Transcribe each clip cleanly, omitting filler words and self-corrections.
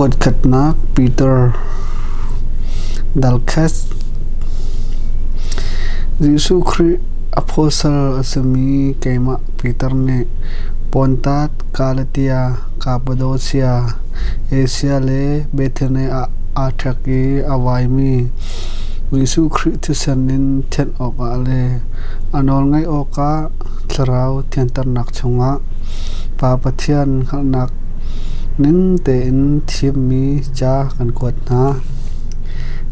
Cakuat khatnak Peter Dalkhat Jesuh Khrih apostle a simi keimah Peter nih Pontat, Galatia, Cappadocia, Asia le Bethany ah aa ṭhek i a vaimi Jesuh Khrih thisen in thianh awkah le a nawlngaih awkah Thlarau thianternak chungah Pa Pathian hngalhnak ning tein thimmi ca kan kuat hna.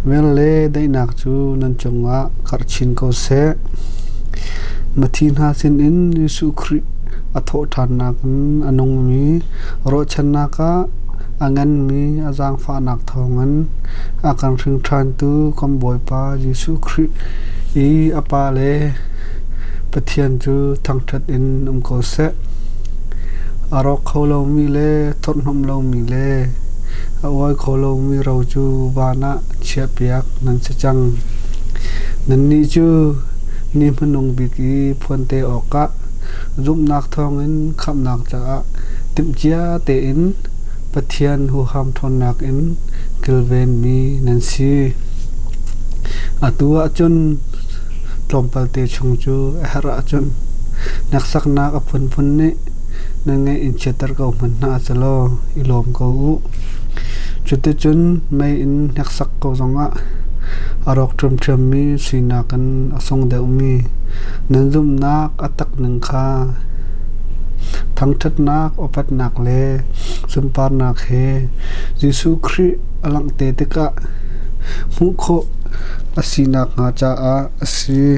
Vel le daihnak cu nan cungah karh chin ko seh. Mithi hna sinin Jesuh Khrih a thawhṭhannak in a nungmi ruahchannak ah a nganmi a zaangfahnak thawngin a kan hringṭhantu kan Bawipa Jesuh Khrih i a Pa le Pathian cu thangṭhat in um ko seh. A rawk kho lomi le thurhhnawmh lomi le a uai kho lomi ro cu van ah chiahpiak nan si cang. Nannih cu ni hmanung bik i phuan te awkah zumhnak thawngin khamhnak caah timhcia tein Pathian huham ṭhawnnak in kilvenmi nan si. Atu ahcun tlawmpal te chung cu a herh ahcun hneksaknak a phunphun nih nan ngaih in chiatter ko hmanh hna selaw i lawm ko u. Cuticun mei in hneksak ko zongah a rawk ṭhiamṭhiammi sinak in a sung deuhmi nan zumhnak a tak ning kha thangṭhatnak, upatnak le sunparnak he Jesuh Khrih a langhter tikah hmuh khawh a si nakhnga caah a si.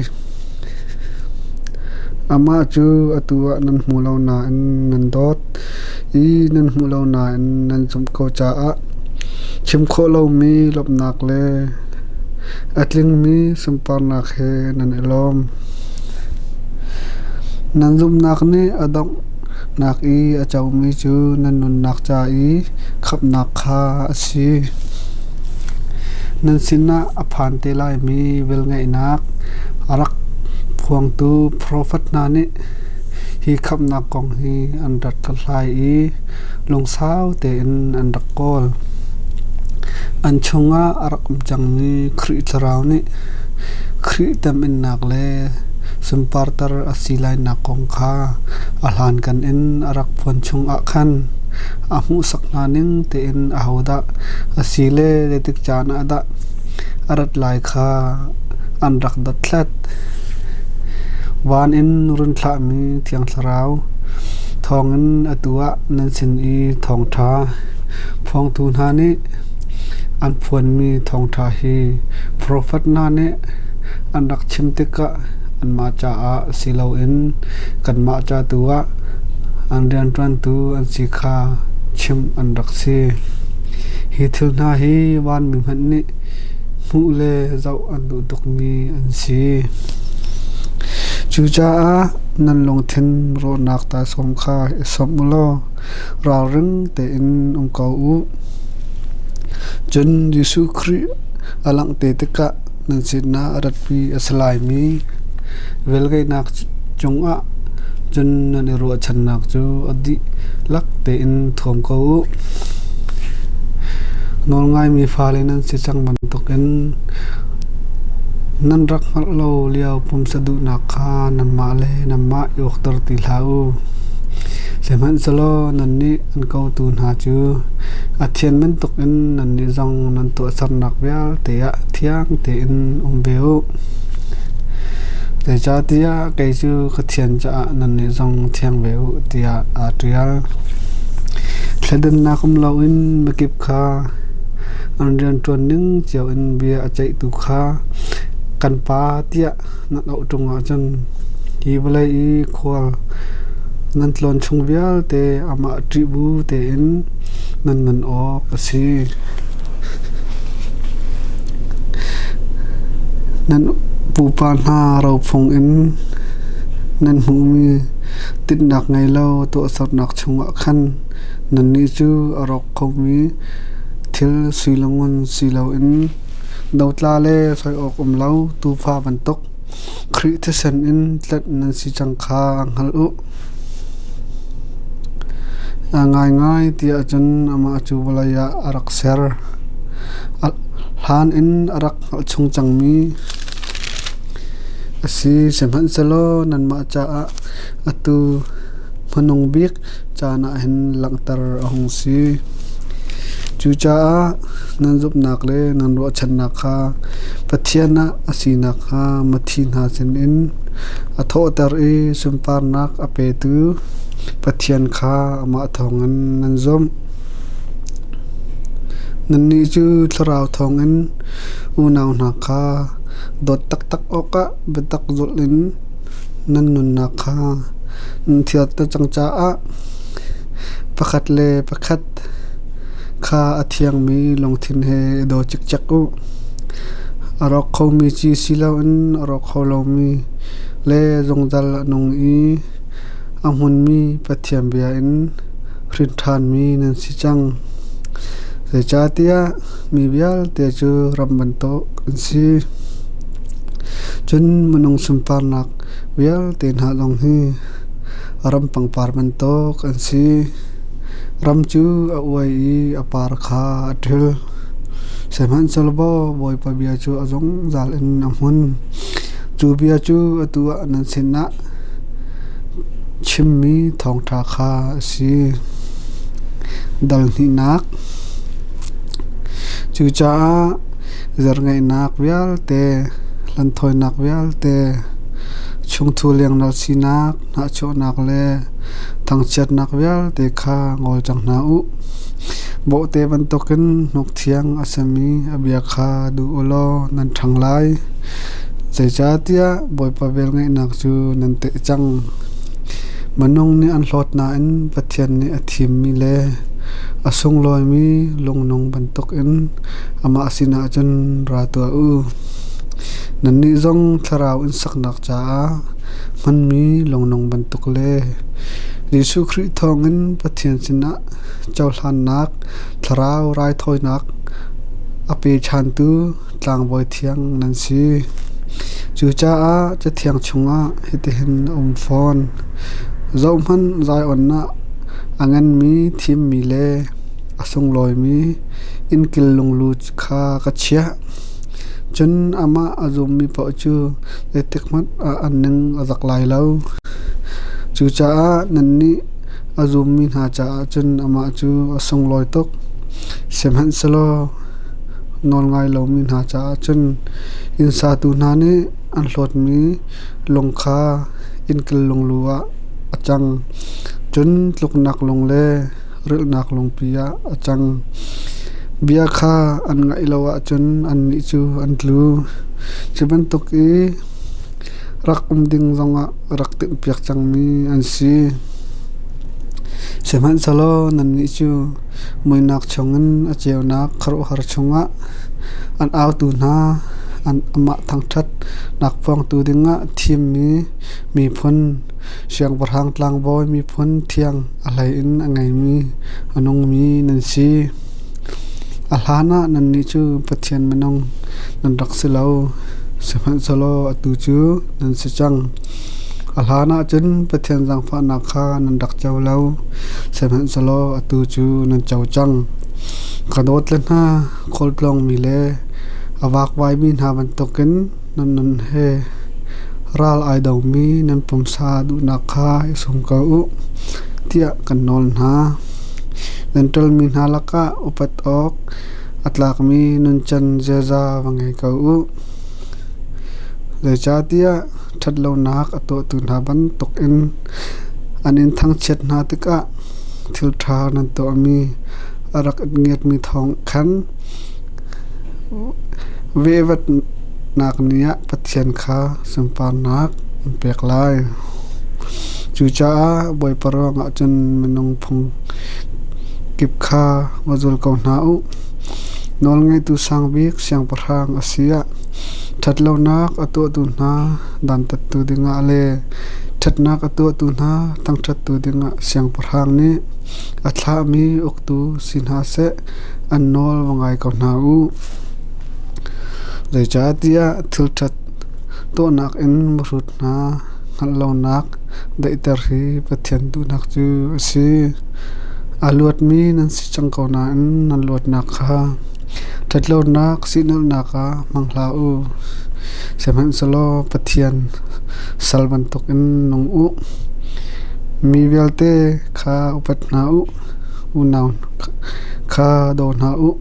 Amah cu atu ah nan hmu lo nain nan dawt i nan hmuh lo nain nan zumh ko caah chim khawh lomi lawmhnak le a tlingmi sunparnak he nan i lawm. Nan zumhnak nih a donghnak i a comi cu nan nunnak ca i khamhnak kha a si. Nan sinah a phan te laimi velngeihnak a rak phuangtu profet hna nih hi khamhnak kong hi an rak hlathlai i lungsau tein an rak kawl. An chungah a rak um cangmi Khrih Thlarau nih Khrih teminnak le sunparter a si lainak kong kha a hlankan in a rak phuan chungah khan a hmuhsak hna ning tein ahodah a si le zeitik caan ah dah a rat lai kha an rak dothlat. Van in run thlahmi Thiang Thlarau thawngin atu ah nan sin i thawngṭha phuangtu hna nih an phuanmi thawngṭha hi profet hna nih an rak chim tikah anmah caah si loin kanmah ca tu ah an rianṭuantu an si kha chimh an rak si. Hi thil hna hi vanmi hmanh nih hmuh le zoh an duh tukmi an si. Cucaah nan lungthin rawhnak taisawm kha i sawmh u law ralring tein um ko u. Cun Jesuh Khrih a langh te tikah nan sinah a ratpi a si laimi velngeihnak cungah cun nan i ruahchannak cu a dihlak tein thuam ko u. Nawlngaimi fale nan si cang bantukin nan rak hngalh lo lio pumsa duhnak kha nanmah le nanmah i ukter ti hlah u. Sihmanhsehlaw nannih an kotu hna cu a thian bantukin nannih zong nan tuahsernak vialte ah thiang tein um ve u. Zeicahtiah kei cu ka thian caah nannih zong thiang ve u tiah aa ṭial. Thleidannak um loin mikip kha an rianṭuan ning cio in bia a ceihtu kha kan Pa tiah nan auh ṭung ahcun hi vawlei i khual nan tlawn chung vialte amah ṭih bu tein nan nun awk a si. Nan pupa hna rophung in nan hmuhmi tinhnak ngei lo tuahsernak chungah khan nannih cu a rawk khomi thil sui le ngun si loin dotla le soi awk um lo tuufa bantuk Khrih thisen in tlanh nan si cang kha hngal u. A ngaingai ti ahcun amah cu vawlei ah a rak ser. Hlan in a rak hngalh chung cangmi a si. Sihmanhsehlaw nanmah caah atu hmanung bik caan ah hin langhter a hung si. Cucaah nan zumhnak le nan ruahchannak kha Pathian ah a sinak kha mithi hna sinin a thawhter i sunparnak a petu Pathian kha amah thawngin nan zumh. Nannih cu Thlarau thawngin unau hna kha dawt taktak awkah biatak zulh in nan nunnak kha nan thialter cang caah pakhat le pakhat kha a thiangmi lungthin he i daw cikcek u. A rawk khomi ci si loin a rawk kho lomi le zungzal a nung i a hmunmi Pathian bia in hrin ṭhanmi nan si cang. Zeicahtiah mi vialte cu ram bantuk an si. Cun minung sunparnak vialte hna zong hi ram pangpar bantuk an si. Ram cu a uai i a par kha a ṭhil. Sihmanhsehlaw Bawipa bia cu a zungzal in a hmun. Cu bia cu atu ah nan sinah chimmi thawngṭha kha a si. Dal hnihnak. Cucaah zerngeihnak vialte, hlanthawinak vialte, chungthu lengnal sinak, hnahchuahnak le thangchiatnak vialte kha ngol cang hna u. Bawhte bantukin hnuk thiang a simi a bia kha duh u law nan ṭhang lai. Zeicahtiah Bawipa velngeihnak cu nan teh cang. Minung nih an hlawt nain Pathian nih a thimmi le a sunglawimi lungnung bantukin amah sinah cun ra tuah u. Nannih zong thlarau in saknak caah hmanmi lungnung bantuk le Jesuh Khrih thawngin Pathian sinah cohlannak thlarau raithawinak a pe ṭhantu tlangbawi thiang nan si. Cucaah Cathiang chungah hitihin a um fawn: Zohhmanh, Zion ah a nganmi thimmi le a sunglawimi innkil lunglu kha ka chiah. Cun amah a zummi paoh cu zeitikhmanh ah an ning a zak lai lo. Cucaah nannih a zummi hna caah cun amah cu a sunglawi tuk. Sihmanhsehlaw nawlngai lomi hna caah cun inn satu hna nih an hlawtmi lung kha innkil lunglu ah a cang. Cun tluknak lung le rilhnak lungpi ah a cang. Bia kha an ngaih lo ahcun annih cu an tlu. Cu bantuk i rak um ding zongah rak timhpiak cangmi an si. Sihmanhsehlaw nannih cu muihnak chungin a ceunak khuaruahhar chungah an autu hna, amah thangṭhat nak phuangtu dingah thimmi miphun, siangpahrang tlangbawi miphun thiang a hlei in a ngeimi a nungmi nan si. A hlanah nannih cu Pathian minung nan rak si lo, sihmanhsehlaw atu cu nan si cang. A hlanah cun Pathian zaangfahnak kha nan rak co lo, sihmanhsehlaw atu cu nan co cang. Ka dawt le hna, khualtlawngmi le a vakvaimi hna bantukin nan nun he ral ai domi nan pumsa duhnak kha i sum ko u, tiah kan nawl hna. Nan ṭalmi hna lakah upat awk a tlakmi nuncan ziaza va ngei ko u. Zeicahtiah ṭhatlonak a tuahtu hna bantukin an in thangchiat hna tikah thil ṭha nan tuahmi a rak in ngiatmi thawng khan vehvatnak ni ah Pathian kha sunparnak an pek lai. Cucaah Bawipa ruangah cun minung phung kip kha va zul ko hna u. Nawlngeitu sang bik siangpahrang a si ah ṭhatlonak a tuahtu hna dantattu dingah le ṭhatnak a tuahtu hna thangṭhattu dingah siangpahrang nih a thlahmi uktu si hna seh an nawl va ngai ko hna u. Zeicahtiah thilṭhat tuahnak in mihrut hna hngalh lonak daihter hi Pathian duhnak cu a si. A luatmi nan si cang ko nain nan luatnak kha ṭhatlonak sihnalhnak ah hmang hlah u. Sihmanhsehlaw Pathian sal bantukin nung u. Mi vialte kha upat hna u, unau kha daw hna u.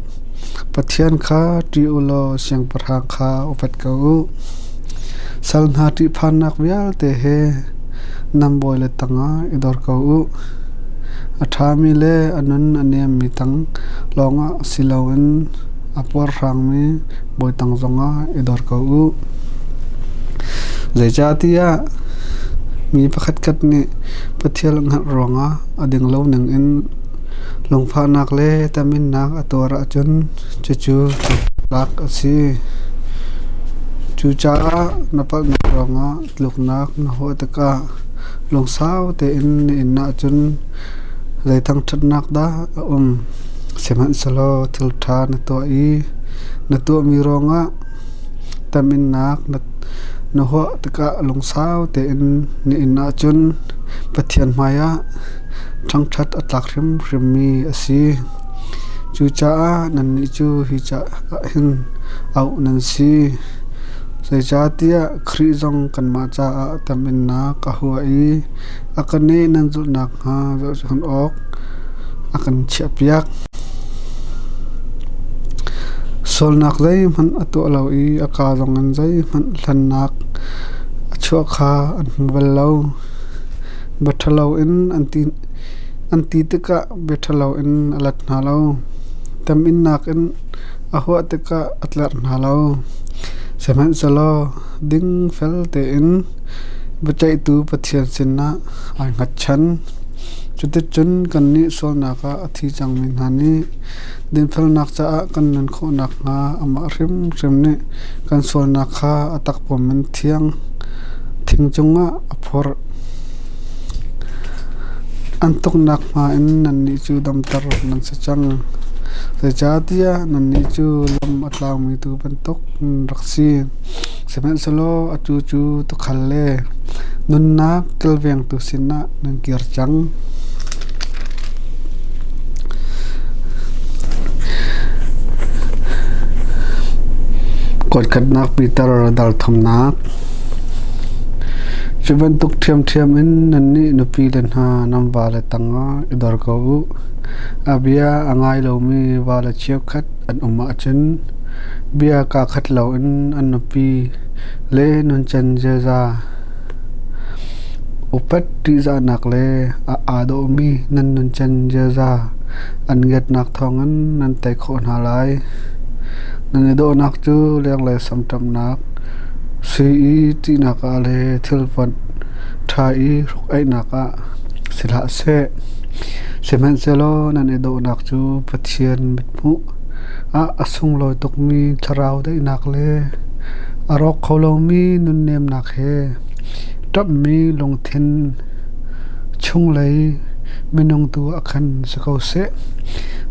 Pathian kha ṭih u law siangpahrang kha upat ko u. Sal hna ṭihphannak vialte he nan bawile tangah i dor ko u. A ṭhami le a nun a nemmi tang lawngah si loin a puarhrangmi bawi tang zongah i dor ko u. Zeicahtiah mi pakhatkhat nih Pathian hngalh ruangah a ding lo ningin lungfahnak le teminnak a tuar ahcun cucu tlak a si. Cucaah na palhnak ruangah tluknak na huah tikah lungsau tein na in ahcun zei thangṭhatnak dah a um? Sihmanhsehlaw thil ṭha na tuah i na tuahmi ruangah teminnak na huah tikah lungsau tein na in ahcun Pathian hmaiah ṭhangṭhat a tlak hrimhrimmi a si. Cucaah nannih cu hi caah hin auh nan si. Zeicahtiah Khrih zong kanmah caah teminnak a huah i a kan i nan zulh nakhnga zohchunh awk a kan chiahpiak. Sualnak zeihmanh a tuah lo i a kaa zongin zeihmanh hlennak a chuah kha an hmu bal lo. Bia ṭhalo in an ti tikah bia ṭhalo in a let hna lo. Teminnak in a huah tikah a tlerh hna lo. Sihmanhsehlaw dingfel tein biaceihtu Pathian sinah ai hngatchan. Cuticun kannih sualnak ah a thi cangmi hna nih dinfelnak caah kan nun khawh nakhnga amah hrimhrim nih kan sualnak kha a takpum in thiang thing cungah a phorh. An tuknak hma in nannih cu damter nan si cang. Zeicahtiah nannih cu lam a tlaumi tuu bantuk nan rak si. Sihmanhsehlaw atu cu tuukhal le nunnak kilvengtu sinah nan kir cang. Kuatkhatnak Peter dal thumnak. Cu bantuk ṭhiamṭhiam in nannih nupile hna nan vale tangah i dor ko u. A bia a ngai lomi vale cheukhat an um ahcun bia kaa khat loin an nupi le nuncan ziaza upat ṭihzahnak le aa dawhmi nan nuncan ziaza an ngiatnak thawngin nan tei khawh hna lai. Nan i dawhnak cu lenglei samṭamnak, sui i ṭihnak ah le thilpuan ṭha i hruk-aihnak ah si hlah seh. Sihmanhsehlaw nan i dawhnak cu Pathian mithmuh ah a sunglawi tukmi thlarau daihnak le a rawk kho lomi nunnemnak he ṭamhmi lungthin chunglei minung tu ah khan si ko seh.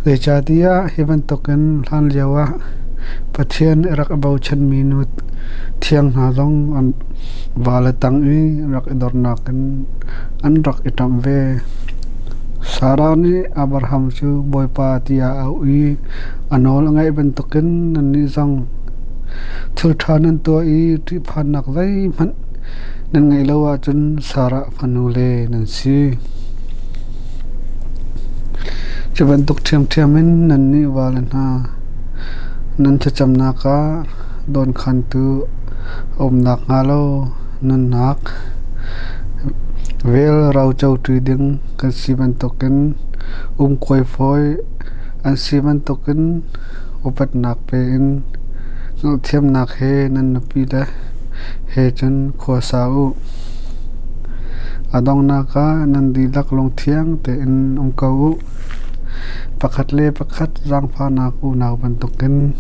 Zeicahtiah hi bantukin hlanlio ah Pathian a rak i bochanmi nu thiang hna zong an vale tang i rak i dornak in an rak i ṭamh ve. Sarah nih Abraham cu Bawipa tiah a auh i a nawl a ngaih bantukin nannih zong thil ṭha nan tuah i ṭihphannak zeihmanh nan ngeih lo ahcun Sarah fanule nan si. Cu bantuk ṭhiamṭhiam in nannih vale hna nan thlacamnak ah dawnkhantu a um nakhnga lo nunnak vel rocoṭi ding kan si bantukin umkuaifawi an si bantukin upatnak pe in hngalhthiamnak he nan nupile he cun khua sa u. A donghnak ah nan dihlak lungthiang tein um ko u. Pakhat le pakhat zaangfahnak unau bantukin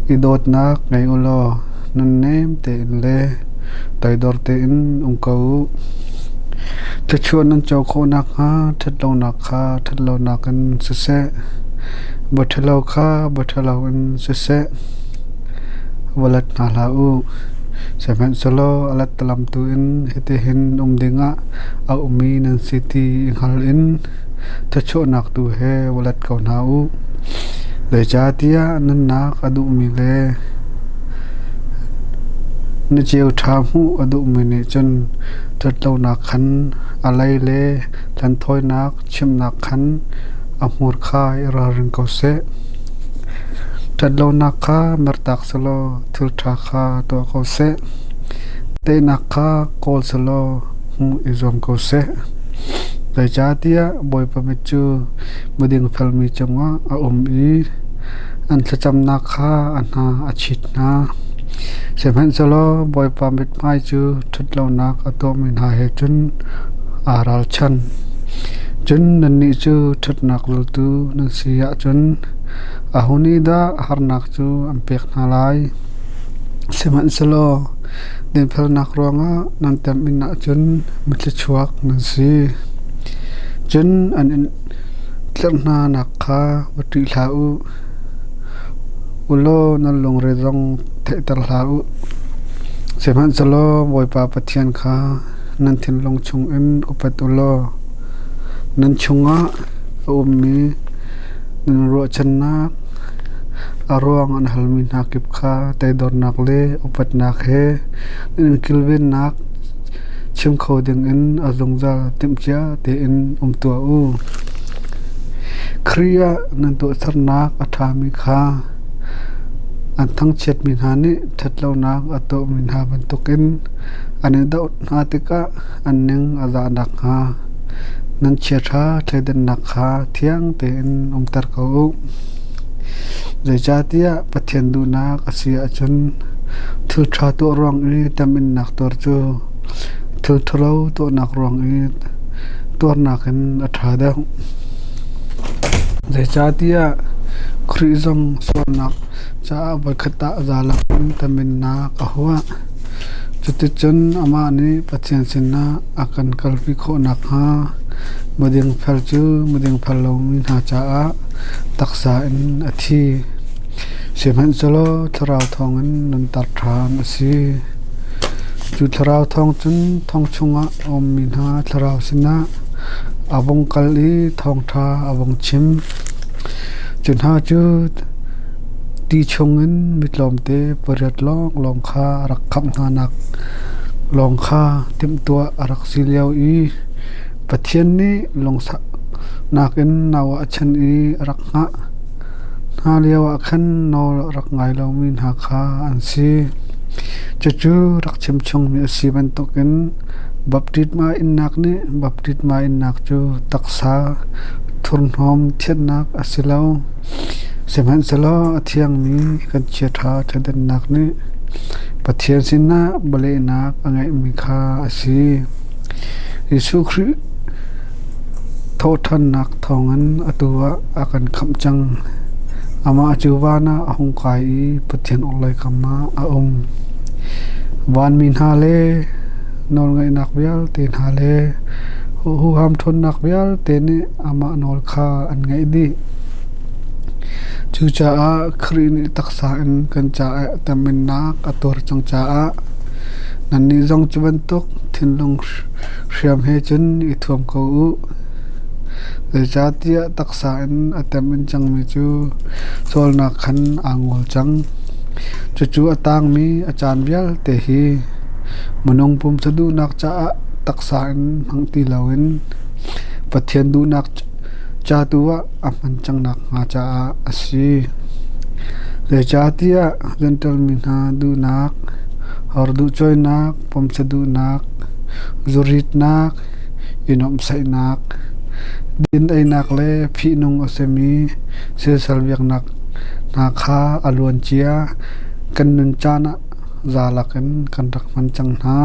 i dawtnak ngei u law nunnem tein le toidor tein um ko u. Thluachuah nan co khawh nakhnga ṭhatlonak kha ṭhatlonak in siseh, bia ṭhalo kha bia ṭhalo in siseh, va let hna hlah u. Sihmanhsehlaw a lettalam tu in hitihin um dingah a ummi nan si ti i hngal in thluachuahnak tu he va let ko hna u. Zeicahtiah nunnak a duhmi le na ceu ṭha hmuh a duhmi nih cun ṭhatlonak khan a lei le hlenthawinak chimnak khan a hmur kha i ralring ko seh. Ṭhatlonak kha mertak selaw thil ṭha kha tuah ko seh. Teinak kha kawl selaw hmuh i zuam ko seh. Zeicahtiah Bawipa mit cu miding felmi cungah a um i an thlacamnak kha a hna a chit hna. Sihmanhsehlaw Bawipa mithmai cu ṭhatlonak a tuahmi hna he cun aa ralchan. Cun nannih cu ṭhatnak zultu nan si ahcun aho nih dah harnak cu an pek hna lai? Sihmanhsehlaw dinfelnak ruangah nan temh ahcun mithlichuak nan si. Cun an in tlerh hnanak kha va ṭih hlah u. Ulaw nan lungre zong theihter hlah u. Sihmanhsehlaw Bawipa Pathian kha nan thinlung chungin upat u law nan chungah a ummi nan ruahchannak a ruang an halmi hna kip kha toidornak le upatnak he nan kilvennak chim kho dingin a zungzal timhcia tein um tuah u. Khrih ah nan tuahsernak a ṭhami kha an thangchiatmi hna nih ṭhatlonak a tuahmi hna bantukin an i doh hna tikah an ning a zah nakhnga nan chiaṭha thleidannak kha thiang tein umter ko u. Zeicahtiah Pathian duhnak a si ahcun thil ṭha tuah ruang i teminnak tuar cu thil ṭhalo tuahnak ruang i tuarnak in a ṭha deuh. Zeicahtiah Khrih zong sualnak caah voikhat ah zalak in teminnak a huah. Cuticun amah nih Pathian sinah a kan kalpi khawh nakhnga miding fel cu miding fel lomi hna caah taksa in a thi. Sihmanhsehlaw Thlarau thawngin nunter ṭhan a si. Cu Thlarau thawng cun thong chungah a ummi hna thlarau sinah a vung kal i thawngṭha a vung chim. Cu hna cu ti chungin mi tlawmte pariat lawnglawng kha a rak khamh hnanak lawng kha timhtuah a rak si lio i Pathian nih lungsaunak in nau ah a chan i a rak hngah hna lioah khan nawl a rak ngai lomi hna kha an si. Cucu rak chimchungmi a si bantukin baptisma innak nih baptisma innak cu taksa thurhnawm thianhnak a si lo. Sihmanhsehlaw a thiangmi kan chiaṭha ṭhadennak nih Pathian sinah bialehnak a ngeihmi kha a si. Jesuh Khrih thawhṭhannak thawngin atu ah a kan khamh cang. Amah cu van ah a hung kai i Pathian orhlei kam ah a um. Vanmi hna le nawlngeihnak vialte hna le huham ṭhawnnak vialte nih amah nawl kha an ngaih dih. Cucaah Khrih nih taksa in kan caah teminnak a tuar cang caah nannih zong cu bantuk thinlung hriam he cun i thuam ko u. Zeicahtiah taksa in a temin cangmi cu sualnak khan aa ngol cang. Cucu a tangmi a caan vialte hi minung pumsa duhnak caah taksa in hmang ti loin Pathian duhnak ca tu ah a hman cang nakhnga caah a si. Zeicahtiah Jentail mi hna duhnak, horduhcuainak, pumsa duhnak, zuritnak, i nuamhsaihnak, din-einak le fihnung a simi siasal biaknak hna kha a luancia kan nun caan ah zalak in kan rak hman cang hna.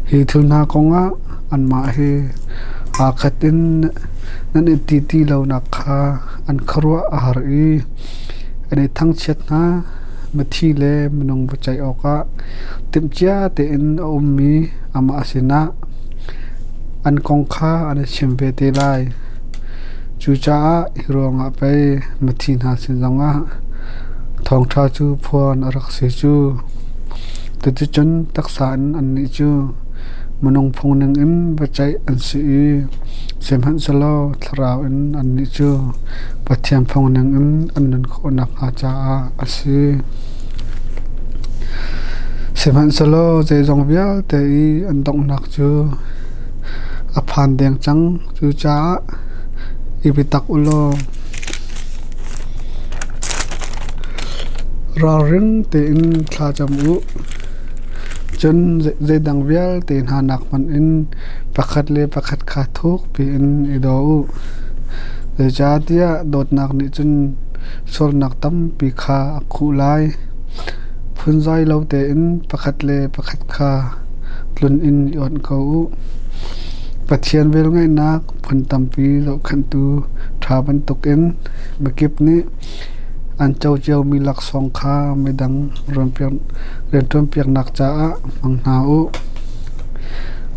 Hi thil hna kongah anmah hi aa khat in nan i ti ti lonak kha an khuaruah a har i an i thangchiat hna. Mithi le minung biaceih awkah timhcia tein a ummi amah sinah an kong kha an i chim ve te lai. Cucaah hi ruangah pei mithi hna sin zongah thawngṭha cu phuan a rak si cu. Cuticun taksa in annih cu minung phung ningin biaceih an si i sihmanhsehlaw thlarau in annih cu Pathian phung ningin an nun khawh nakhnga caah a si. Sihmanhsehlaw zeizong vialte i an donghnak cu a phan deng cang. Cucaah i biatak u law ralring tein thlacam u. Cun zeidang vialte hna nak hmanh in pakhat le pakhat kha thuk piin i daw u. Zeicahtiah dawtnak nih cun sualnak tampi kha a khuh lai. Phunzai lo tein pakhat le pakhat kha tlun in i onh ko u. Pathian velngeihnak phun tampi zohkhenhtu ṭha bantukin mikip nih an co ciomi laksawng kha midang rianṭuanpiaknak caah hmang hna u.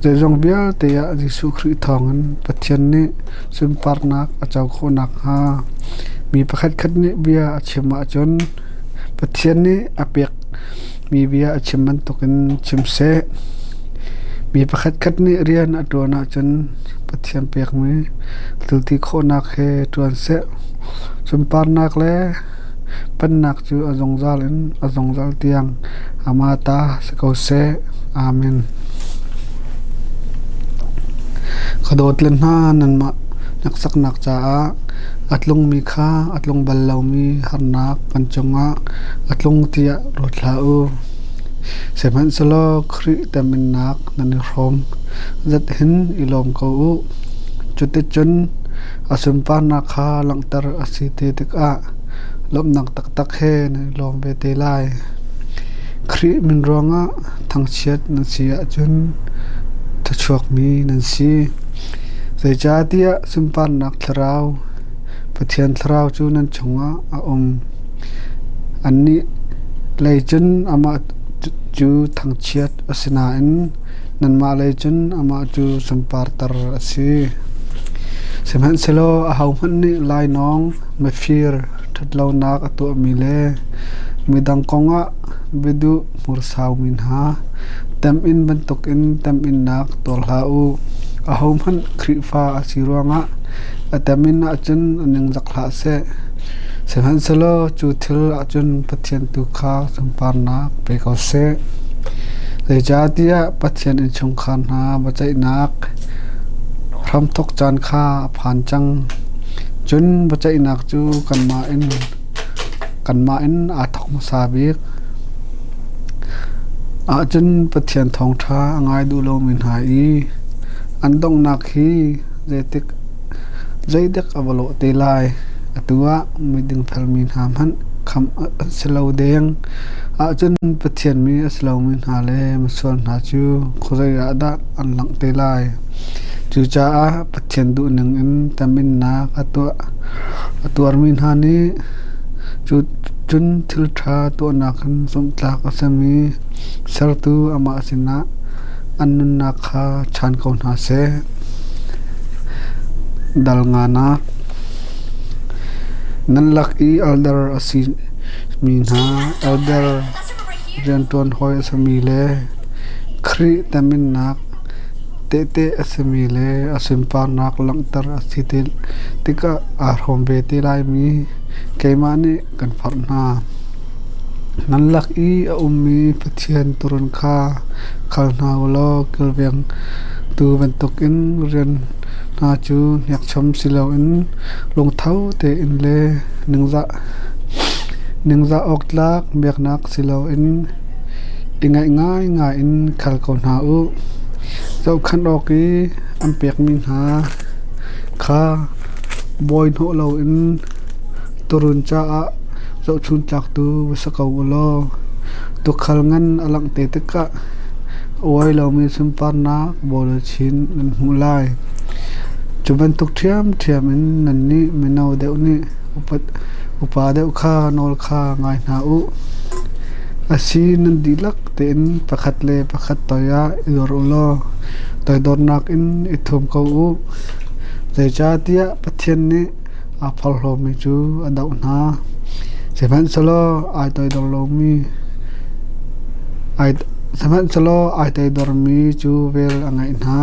Zeizong vialte ah Jesuh Khrih thawngin Pathian nih sunparnak a co khawh nakhnga mi pakhatkhat nih bia a chim ahcun Pathian nih a pekmi bia a chim bantukin chim seh. Mi pakhatkhat nih rian a ṭuan ahcun Pathian pekmi thilti khawhnak he ṭuan seh. Sunparnak le pennak cu a zungzal in a zungzal tiang amah ta si ko seh. Amen. Ka dawt le hna, nanmah hneksaknak caah a tlungmi kha a tlung bal lomi harnak kan cungah a tlung tiah ruat hlah u. Sihmanhsehlaw Khrih teminnak nan i hrawm zat hin i lawm ko u. Cuticun a sunparnak kha langhter a si te tikah lawmhnak taktak he nan i lawm ve te lai. Khrih min ruangah thangchiat nan si ahcun thluachuakmi nan si. Zeicahtiah sunparnak thlarau, Pathian thlarau cu nan chungah a um. Annih lei cun amah cu thangchiat a si nain nanmah lei cun amah cu sunparter a si. Sihmanhsehlaw ahohmanh nih lainawng, mifir, ṭhatlonak a tuahmi le midang kongah biaduh hmursaumi hna teminn bantukin teminnak tuar hlah u. Ahohmanh Khrihfa a si ruangah a temin ahcun a ningzak hlah seh. Sihmanhsehlaw cu thil ahcun Pathian tu kha sunparnak pe ko seh. Zeicahtiah Pathian innchungkhar hna biaceihnak hramthawk caan kha a phan cang. Cun biaceihnak cu kanmah in aa thawk hmasa bik. Ahcun Pathian thawngṭha a ngai duh lomi hna i an donghnak hi zeidek a va lawh te lai. Atu ah midingfelmi hna hmanh khamh an si lo deng ahcun Pathian mi a si lomi hna le misual hna cu khuazei ah dah an langh te lai. Cucaah Pathian duhning in teminnak a tuarmi hna nih cun thil ṭha tuahnak in zumhtlak a simi Sertu amah sinah an nunnak kha chan ko hna seh. Dal nganak. Nan lak i elder a simi hna, elder rianṭuan hawi a simi le Khrih teminnak tehte a simi le a sunparnak langhter a si tikah aa hrawm ve te laimi keimah nih kan forh hna. Nan lak i a ummi Pathian tuurun kha khal hna u law kilvengtu bantukin rian hna cu hnekchom si loin lungtho tein le ningzah awk tlak miaknak si loin i ngaih ngaingai in khal ko hna u. Zohkhenh awk i an pekmi hna kha bawi hnawh loin tuurun caah zohchuntlak tu va si ko u law tuukhal ngan a langh te tikah a uai lomi sunparnak bawlchin nan hmuh lai. Cu bantuk ṭhiamṭhiam in nannih mino deuh nih upa deuh kha nawl kha ngai hna u. Asi nan dihlak tein pakhat le pakhat toiah i dor u law toidornak in i thum ko u. Zeicahtiah Pathian nih aa porhlawmi cu a doh hna. Sihmanhsehlaw ai toidor lomi ai Sihmanhsehlaw ai toidormi cu vel a ngeih hna.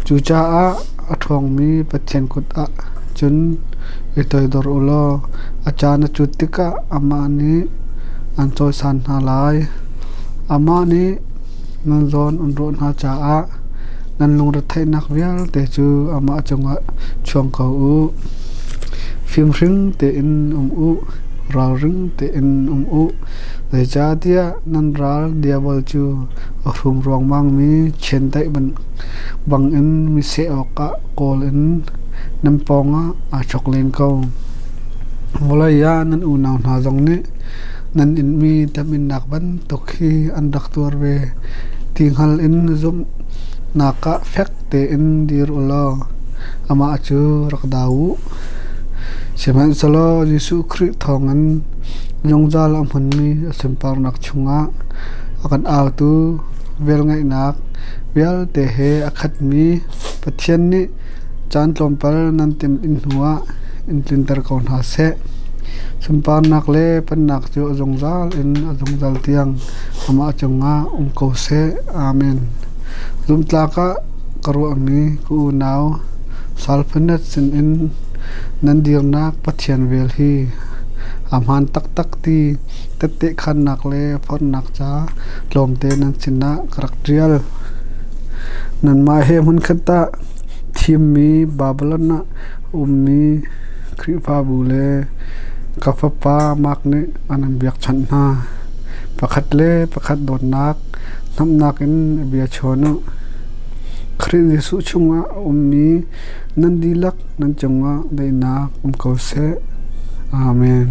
Cucaah a ṭhawngmi Pathian kut ah cun i toidor u law a caan a cut tikah amah nih an cawisan hna lai. Amah nih nan zawn an rawh hna caah nan lungretheihnak vialte cu amah cungah chuang ko u. Fimhring tein um u, ralring tein um u. Zeicahtiah nan ral diabol cu a hrum ruangmangmi chiandeih bangin mi seh awkah kawl in nan pawngah aa chok len ko. Vawlei ah nan unau hna zong nih nan inmi teminnak bantuk hi an rak tuar ve ti hngal in zumhnak ah fek tein dir u law amah cu rak dau u. Sihmanhsehlaw Jesuh Khrih thawngin zungzal a hmunmi a sunparnak chungah a kan autu velngeihnak vialte he a khatmi Pathian nih caan tlawmpal nan tim in hnuah in tlinter ko hna seh. Sunparnak le pennak cu a zungzal in a zungzal tiang amah cungah um ko seh. Amen. Zumhtlak ah ka ruahmi ka unau Salphanat sinin nan dirnak Pathian vel hi a hmaan taktak ti tette khannak le forhnak ca tlawmte nan sinah ka rak ṭial. Nanmah he hmunkhat ah thimmi Babilon ah a ummi Khrihfabu le ka fapa Mark nih an in biakchanh hna. Pakhat le pakhat dawtnak hnamhnak in bia chawn u. Khrih Jesuh chungah a ummi nan dihlak nan cungah daihnak um ko seh. Amen.